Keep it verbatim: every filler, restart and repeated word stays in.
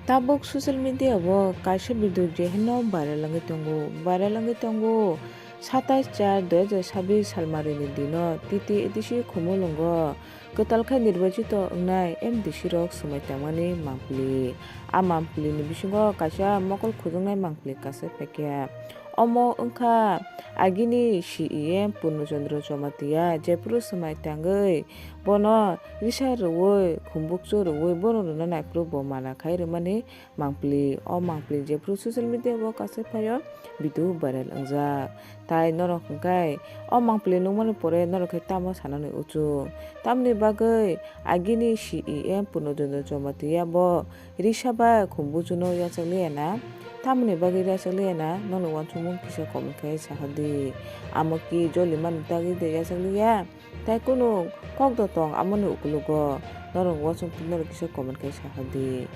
Tabuk social media o kaisa video je hino viral wngwi tongo, viral wngwi tongo. Satais char dui hajar sabis salmarini dino T T A D C Khumulwngo kwtal khe nirbachito wngnai M D C rok swmai tangmani mangpili. A mangpilini bisingo kaisa mokol khujuknai mangpili kaisa phaikha. Omo wngkha agini C E M Purno Chandra Jamatia, jephuru swmai tangwi bono risa rwui, khumbukchu rwui, bono rwna naiphuru bo mana khai rwmani mangpili. O mangpili jephuru social media o kaisa phaio, video viral wngjak. Tai norok hwnkhe o mangpili nukmani pore norok khe tamo sanani uchu? Tamoni bagwi agini C E M Purno Chandra Jamatia bo risa bai khumbukchuno yachakliya na? Tamoni bagwi yachakliya na? Nokni uansukmung kisa comment khe sahardi. Amo ki jolimani tagwi de yachakliya? Tai kunu kok do tong amoni ukulugo? Norok uansuk norok kisa comment khe sahardi.